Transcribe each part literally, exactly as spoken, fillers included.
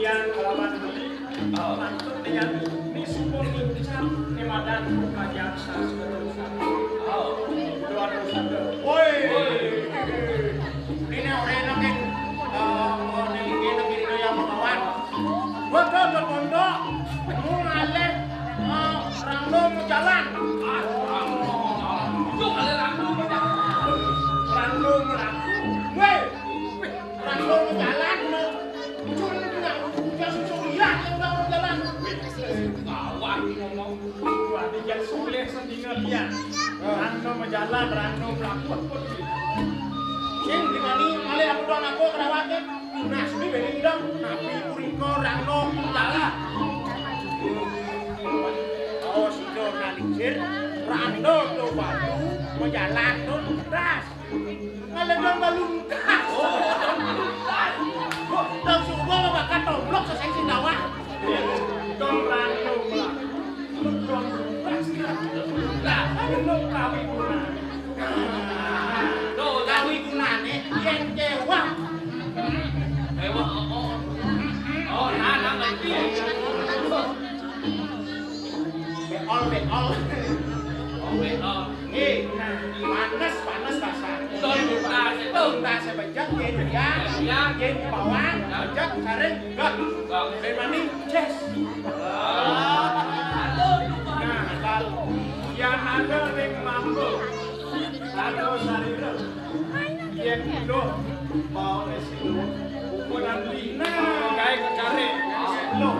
Yang kelawan beli, pantun dengan ini semua ngincar, ini madan buka jaksa sebetul satu. Dua puluh satu. Woi. Ini orang enak, eh, orang enak ini yang melawan. Gua tuh ke pondok, mau ngalih, eh, Rangno mau jalan. Ah, Rangno mau jalan. Itu kali Rangno mau jalan. Rangno mau jalan. Woi. Rano jalan, no. Cuma dia, dia susu dia yang udah mau jalan. Kawan ngomong, wah, dia sulit sendiri dia. Rano mau jalan, Rano melaku. Sing di mana, malah aku doang aku kerawatnya. Nah, sini beda dong. Tapi kuriko Rano jalan. Oh, sudah nalingsir. Rano tuh batu, mau jalan tuh, das. Ngaledon balungkas. Dong subuh apa bakal tomblok seseng sing gawah. Dong random lah. Dong balungkas. Lah, anu kawi guna. Tuh, kawi gunane yen kewah. Kewah, oh, oh. Oh, nah, nah, ngerti. Beol, beol. Oh, beol. Nggih, nah, panes, panes dasar. Tuntas itu. Tuntas sebejek, yen ya, ya, yen bawang, bejek, sareng, gak. Gak. Memani, ces. Nah, kalau yang ada ning mampu, atau sarira. Yen idup, mau ning sini. Ukuran lina, kae kecare. Lo,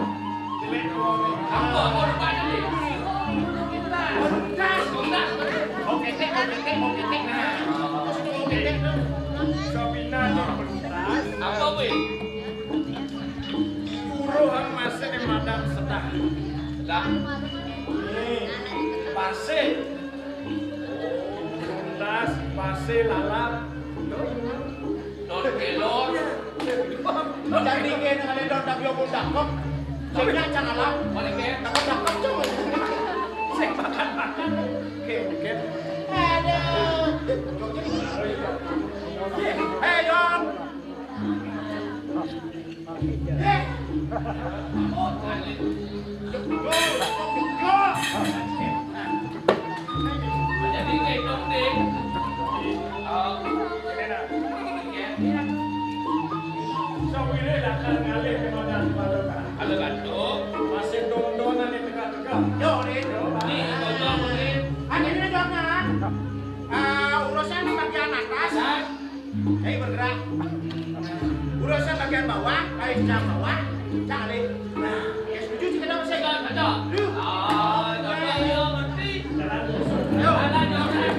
jelek wong. Apa, apa rupanya nih? Tuntas, tuntas. Oke, tek, oke, tek, oke, tek. Nah, terus itu oke, tek. Sabina, tuntas. Apa, weh? Uruh masih ning madang sedah. Sedah. Nih, pasir. Tuntas, pasir, lalap. Don kelor. Cari kene ngale don tapi opo dakok. Sing nyacan alam. Mana ke? Dakok-dakok, cuy. Sing makan-makan. Oke, oke. Aduh. Ayo. Jadi kayak dong deh. Oh, ini nah. Sawire dakar ngalih ke mana? Kalau gantung. Masih dong-dongan di tengah-tengah. Yo, ini. Ini, ini. Ah, ini dong, nah. Ah, urusan di bagian atas. Hei, bergerak. Urusan bagian bawah, ayo, jam bawah, cari. Nah, ya setuju sih, kenapa sih? Betul, betul. Yuk. Oh, betul, iya, ngerti. Jalan. Yuk. Jalan, jalan.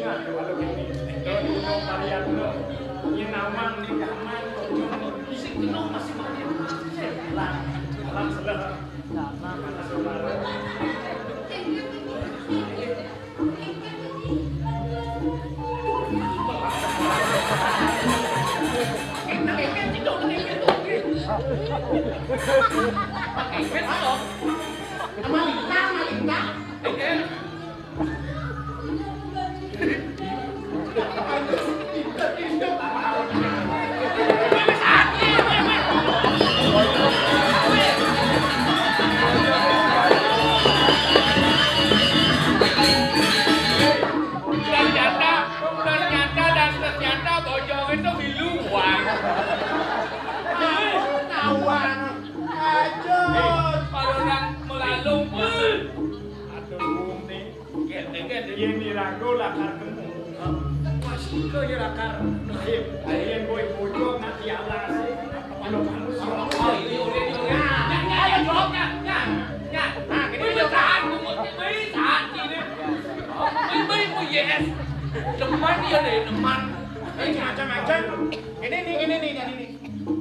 Kalau gini, kalau di rumah varian lo, ini namang, ini gaman, konyol, isi kena masih mati. Lah, alam sebelah. Malita, Malita. Ternyata, ternyata dan ternyata bojong itu miluan. Tahuan. Aduh. Kalau orang melalung, aduh, nih. Yen yen yen iraga lakar kemu. Wah, sika ya lakar mlahir. Yen kowe bojo nak dialas. Anu kamu sih. Oh, iya, iya, iya. Nah, nah, ayo jawab, nah, nah, nah. Nah, ini. Wis tahan, wis tahan ini. Wis, wis, yes. Demen ya, Le, demen. Ini macam-macam. Ini nih, ini nih, ini nih.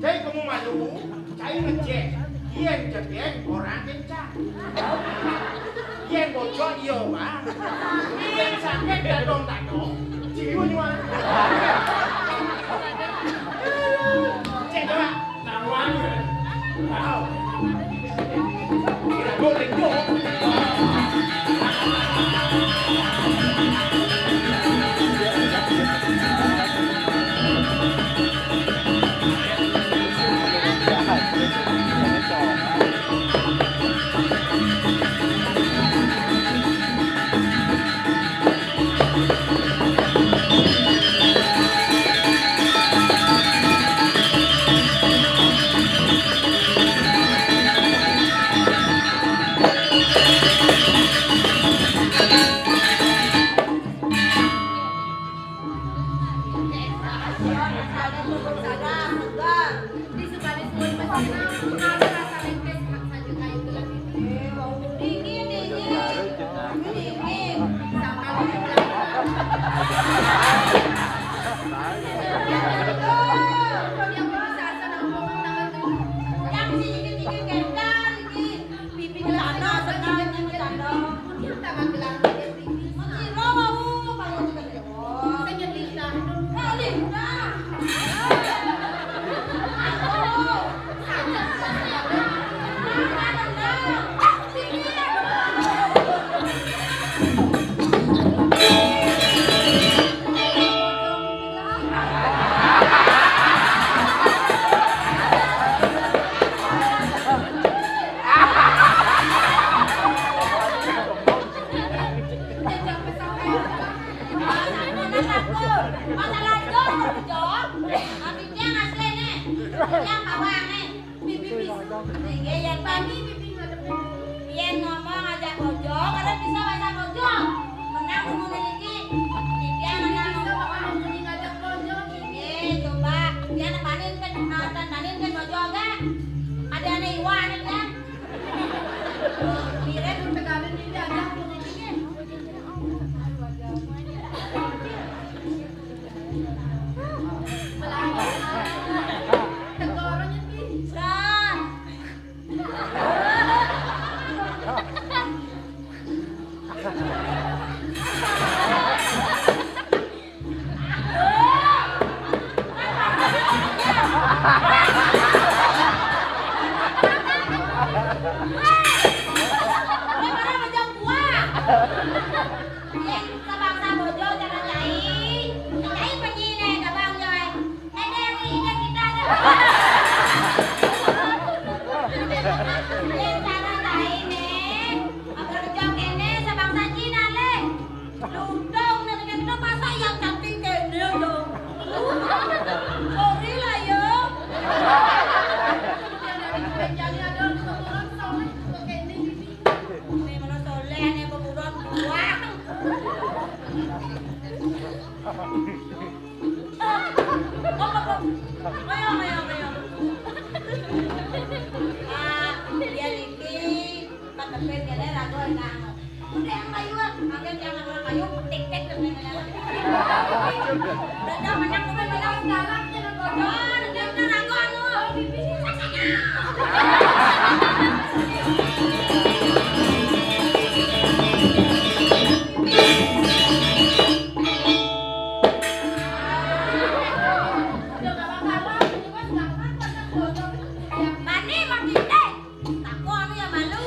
Cai kemu malu, cai ngecek. Yen cedek, orang kencang. Yen bocor, iya, Bang. Yen sakit, dadong-dadong, cium, Bang. Cek, coba. Naruhan, ya. Wow. Goreng, dong. Pipi celana, celana, celana. Tangan gelang pipi. Sira wau, bangun juga. Oh, sing nyelintah. Nyelintah. Aduh. Pipi bisa. Nggih, yen pipi ngadep. Yen ngomong ngajak bojo, kalian bisa masak bojo. Menang ngomong iki. Pipi menang. Bisa kok ngomong ngajak bojo. Nggih, coba. Pian panin kan, ah, tan panin kan bojo enggak? Ada aneh iwan kan? Mirip teganin pipi aja ngomong iki. Yen sebangsa bojo cara cai, cai penyine gabang joy. Ene yang ini kita aja. Yen cara cai ne, agar jam ene sebangsa Cina le. Lundung ne kena masa yang cantik kene yo. Sorry lah yo. Yang dari kue jali ada orang soleh kene gini. Ini mana soleh ne beburon buang. Ayo, ayo, ayo. Ah, dia niki, Pak Kepin, dia lagu enak. Udah yang kayu, ah. Ambil yang orang kayu, tek-tek dan lain-lain. Udah, udah, menang, udah, menang. Sekarang jangan bodoh, udah, udah, ragu, anu. Mane, Mak Ginting? Takon ya malu.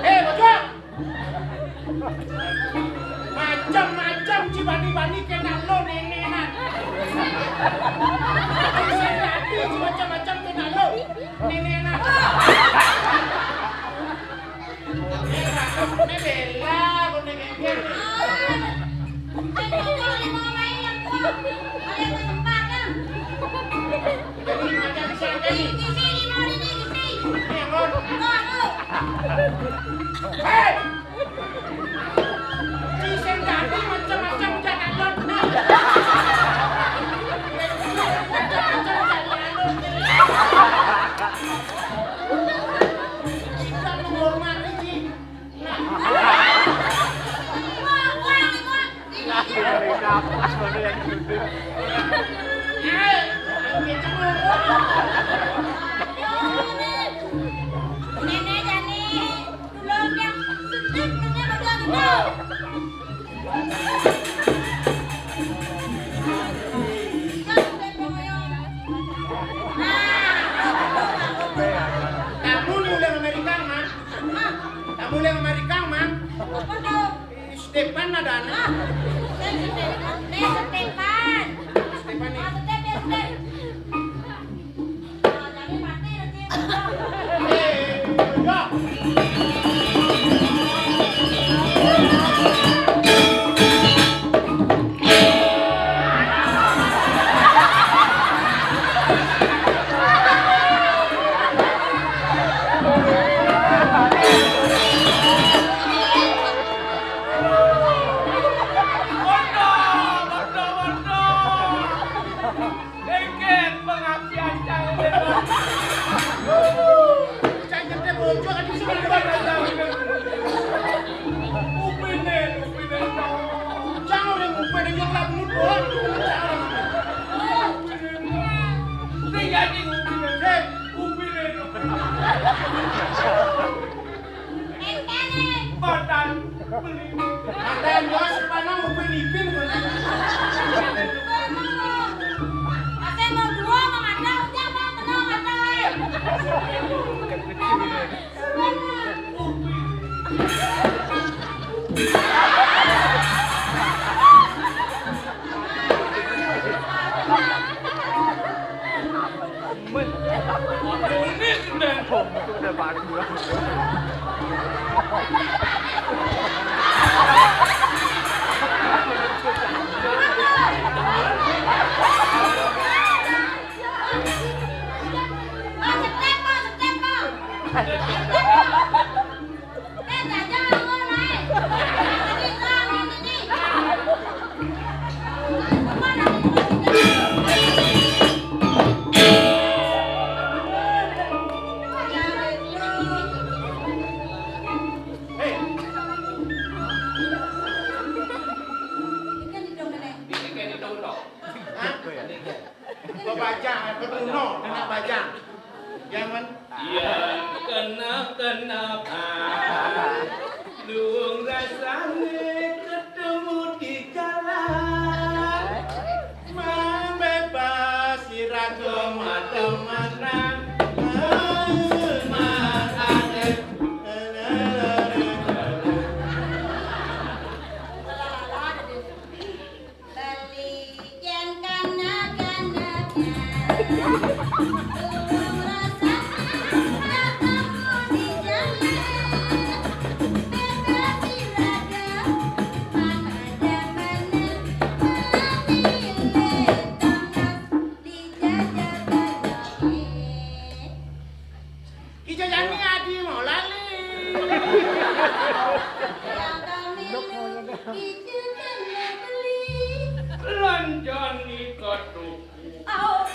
Eh, Bojong! Macam-macam ci bani-bani kena lo nenenan. Bisa jadi ci macam-macam kena lo nenenan. Ini bela, kau nenenan. Hei! Sing dadi macam-macam jangan lho. Macam-macam jangan lho. Kita menghormati, Ji. Nah. Nah, dari kapas mana yang gede? Eh, yang kenceng lu. Nenek jani, tulung yang sedih, nenek bakal gitu. Tamu ni orang Amerika, Mang. Tamu orang Amerika, Mang. Apa tuh? Stefan ada anak. Ah, Stefan. Nih, Stefan. Stefan nih. Ah, Stefan, ya, Stefan. Engken pengapian cang. Cang jete bocor, aduh, sudah. Upine, upine, cang. Cang orang upine, yang lagu doang, cang. Upine, sing jadi upine. Eh. Upine. Entene. Badan beli. Ada yang jual sepana mau beli pin, bukan? Masih mau dua, mau ada, udah, mau kenal, ada, eh. Upi. Unik, Ndang. Itu udah bagus. Hah? Kok bajang, kok Bruno, anak bajang. Jangan. Iya, kena, kena, Pak. Luung rasane ketemu di jalan. Membebas iraga temenan. Mas Adit. Beli yen kanak-kanak. Urung rasa ketemu di jalan. Bebas iraga, mana demen. Mati le panas, dijajah bayahe. Ijo jani adi mau lali. Ya kami lu, ijo jani beli. Lanjani katuku. Au.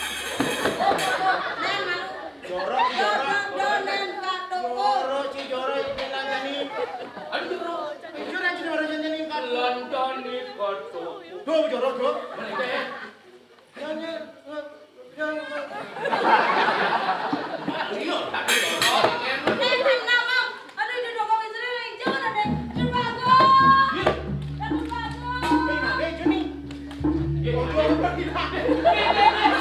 Nen malu. Jorok, jorok. Jorok, nen katuku. Jorok, ci jorok, ijo lanjani. Aduh, jorok. Ijo lanjani, jorok, lanjani katuku. Lanjani katuku. Duh, jorok, duh. Mana itu ya? Jangan, jangan, jangan. Iya, tapi jorok. Eh, Bang Nawang. Aduh, ini dua kali sering, jangan ada. Aduh, bagus. Iya. Aduh, bagus. Eh, nah, eh, Juni. Iya, ojo, iya. Ojo, ojo, ojo.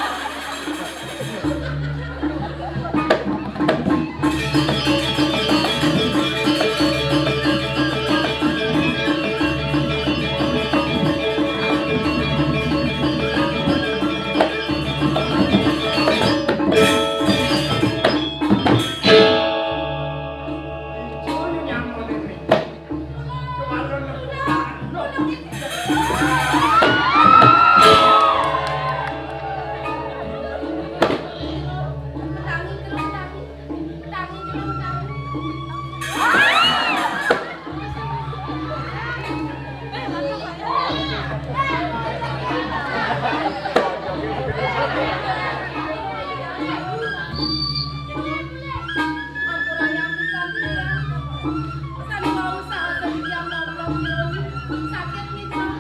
Sakit nih, Cang.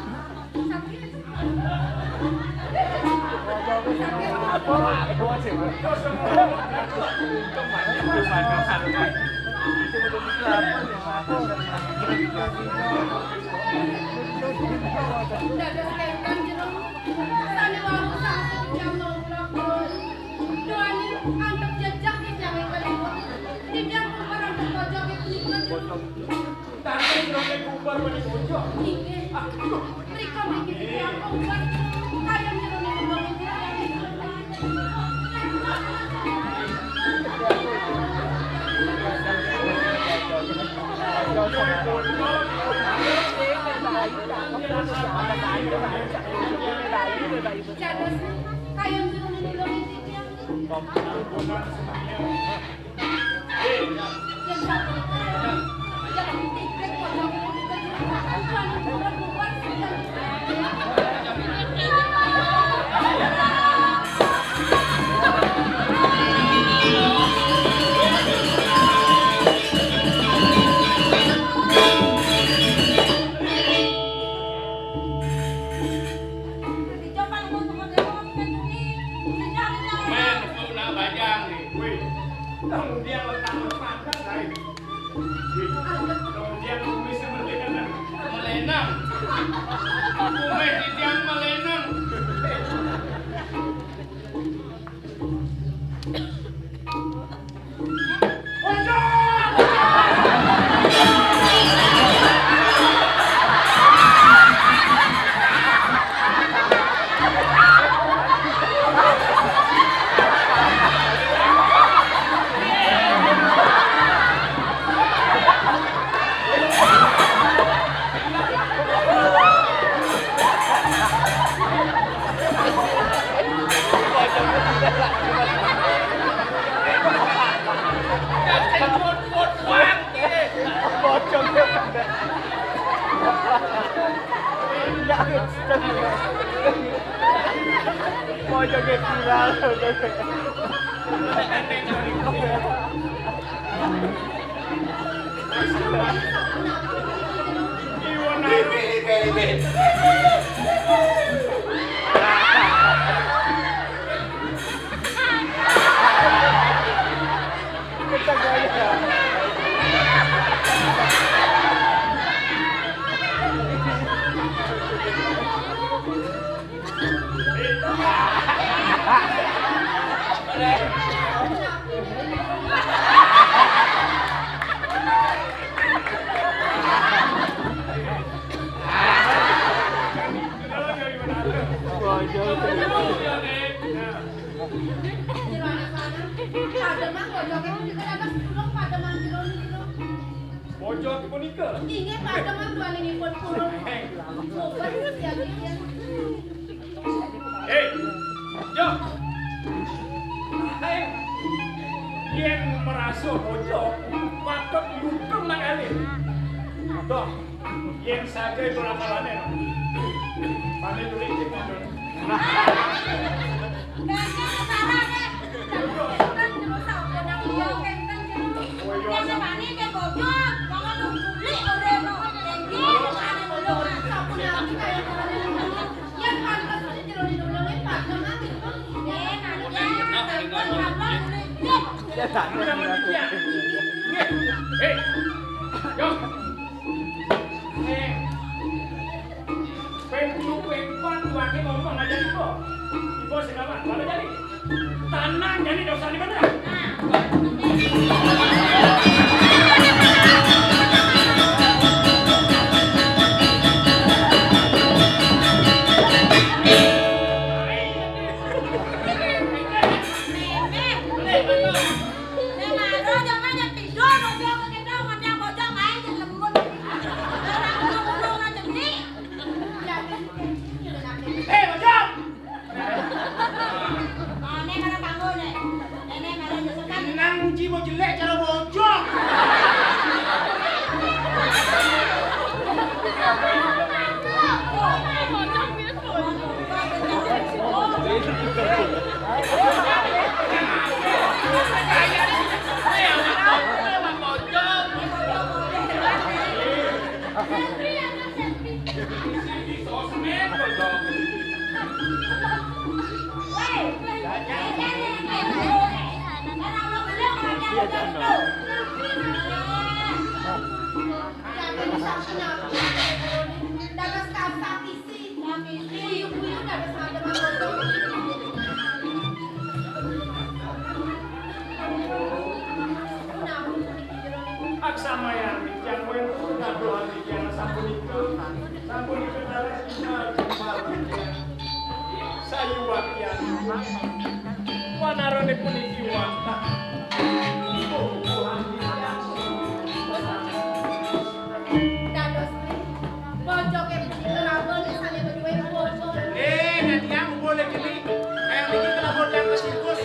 Sakit. Dados kénten jero. Sane wau sasih jam nomplok. Doani antep jejak ing janging kaliwat. Titiang kumpul antep pojok ing punika jero. Tangkil jero ing kumpul ing pojok. Inggih. Aduh. Mriko mriki titiang kumpul. Kayun jero ing kumpul ing titiang. Dados kayun jero ing kumpul ing titiang. Men, kok nak bajang nih. Wih, kemudian letak lepasan lain. Wih, kemudian kumis melenang. Melenang. Kumis di tiang melenang. Pojoknya viral. Pojok punika. Inggih, pademan duaning ipun purun. Sobat siagian. Hei, yo. Hei. Yen merasa pojok, patut nyutung nang elit. Toh, yen saja itu rakalane, no. Pane duit cek mundur. Hei, yo. Hei. Ping telu, ping empat, duwake ngomong aja iku. Iku sing apa? Apa jadi? Tanang jadi dosane mana? Eh, Bojong! Nang uji mau jelek cara bojong. Aksamayang titiang wénten kadadosan titiang sapunika, sapunika dados titiang kembal titiang. Sayuwaktian wanarane puniki wantah bubuhan titiang. Dados Bojoke punika raban sane beduwe bojo. Eh, dadiang boleh gini. Kayak niki telah bodan ke sirkus.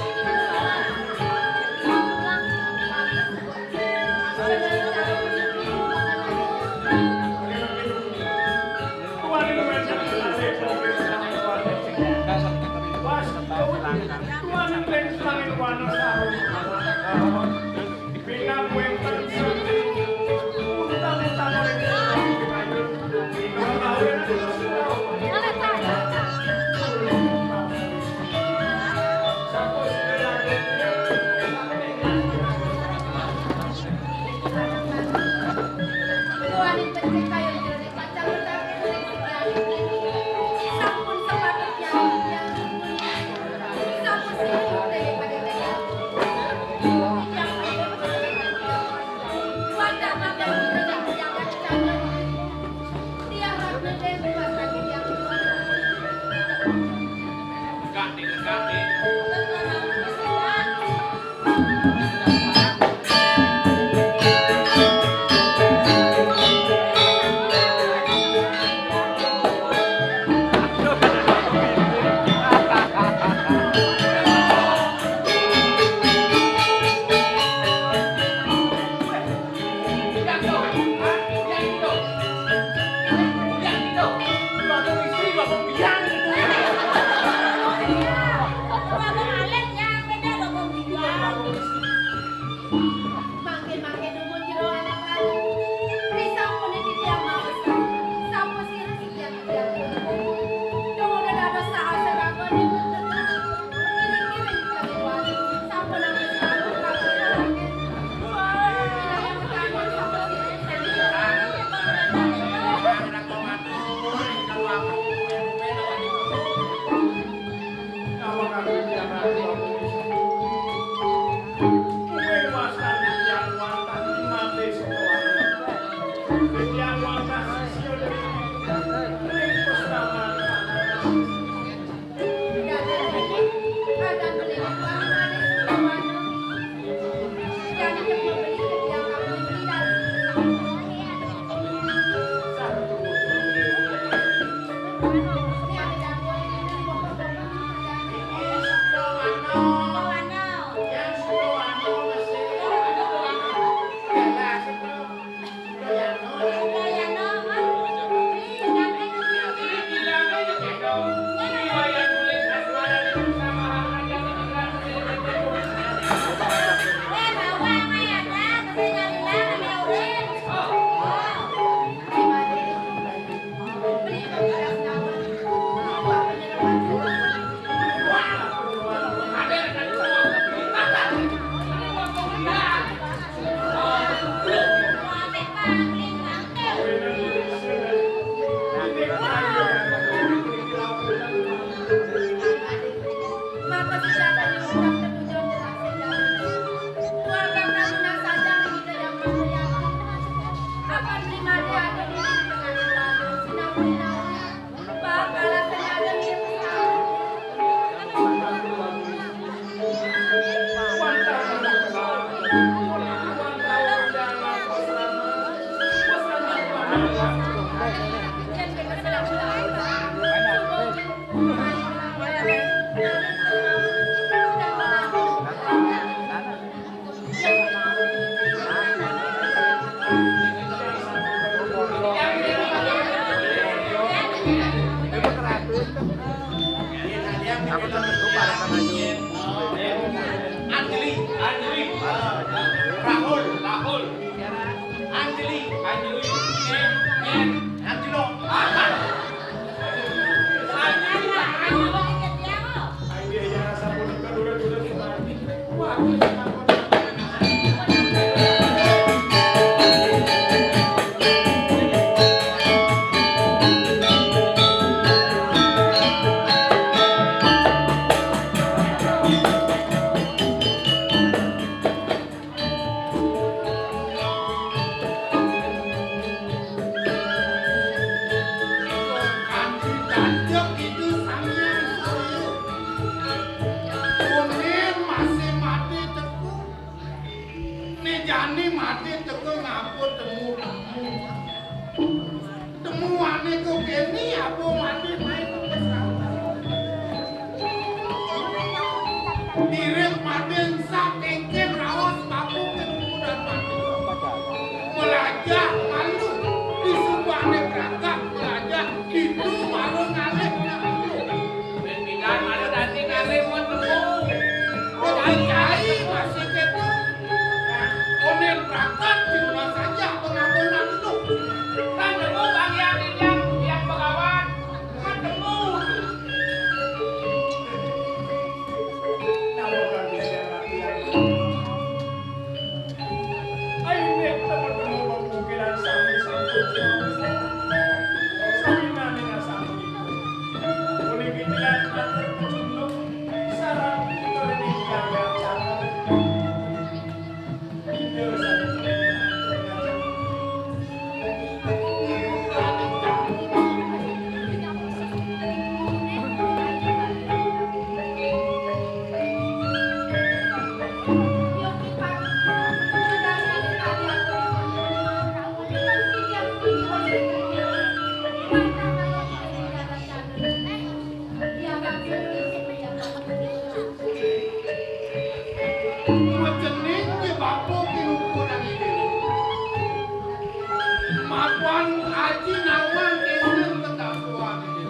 Mangkin-mangkin dumun jero anak lanang. Risampune titiang maosang. Sampun sira titiang titiang. Dumun dados saha seraga ngiring-ngiring kadewan. Sampun angin sampun kabur. Wilayah utama sampun sira titiang. Maka sujatane undang tetujon jelas sejati. Keluarga Prabu Nasajang kita yang mulia. Apan beli made ada di tengah keluarga. Sinawi-nawi. Bakal sengaja mirip. Anjli, Anjli, Rahul, Rahul, Anjli, Anjli, Nyen, Nyen, Anjlo. Kanti Kanjeng Ida Sang Hyang Surya. Kunin masih mati teka. Né jani mati teka ngapun temu-temu. Temuane ku kene apa mati main pesawat. Mirip mati sak tengkil raos babu ke muda mati. Melajah malu di sebuahne berangkat melajah itu baru ngalih nak malu. Ben pidan malu nanti ngalih mun nemu. Cai-cai masih ketu. Onen berangkat di rumah saja pengakuan itu. Kan nemu bagian yang yang begawan. Kan nemu. Macening ke bapa ke ukuran ini. Makuan aji nawang kenten kedakuan ini.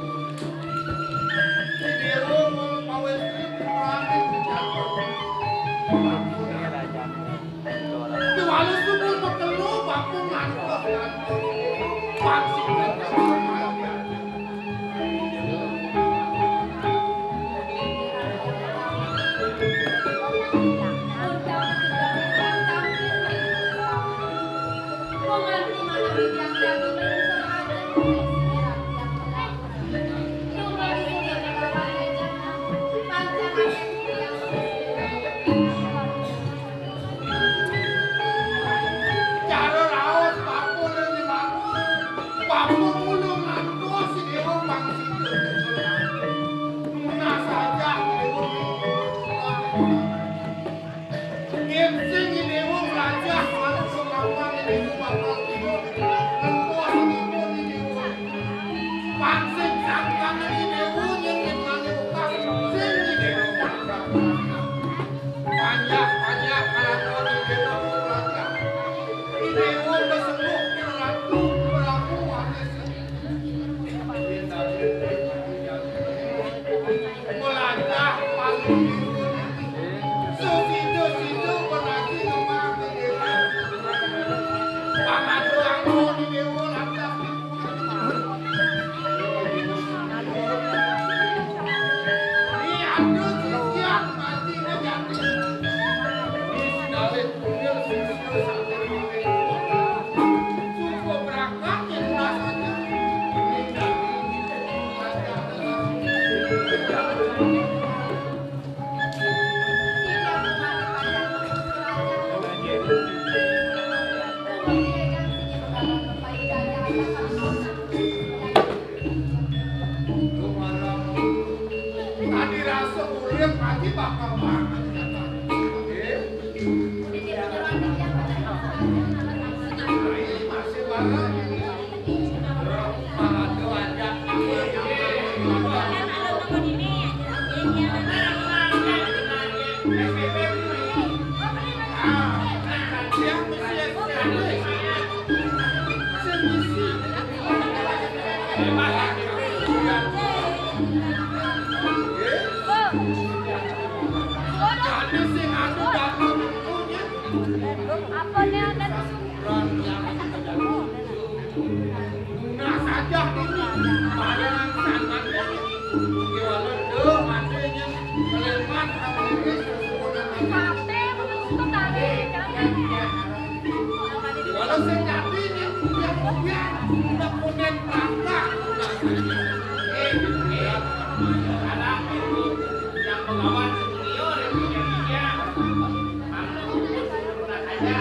Sidiro wong pawestri putrane kejago. Apa nih ada di sini? Nah, saja ini bayangan sangatnya. Gimana tuh, matinya keleman sama ini. Mati, menutup tadi, kan? Gimana sih, jadinya udah, udah, udah punya perangkat. Eh, eh, ada itu yang melawan senior, yang tiga-tiga. Kamu pun sempurna saja.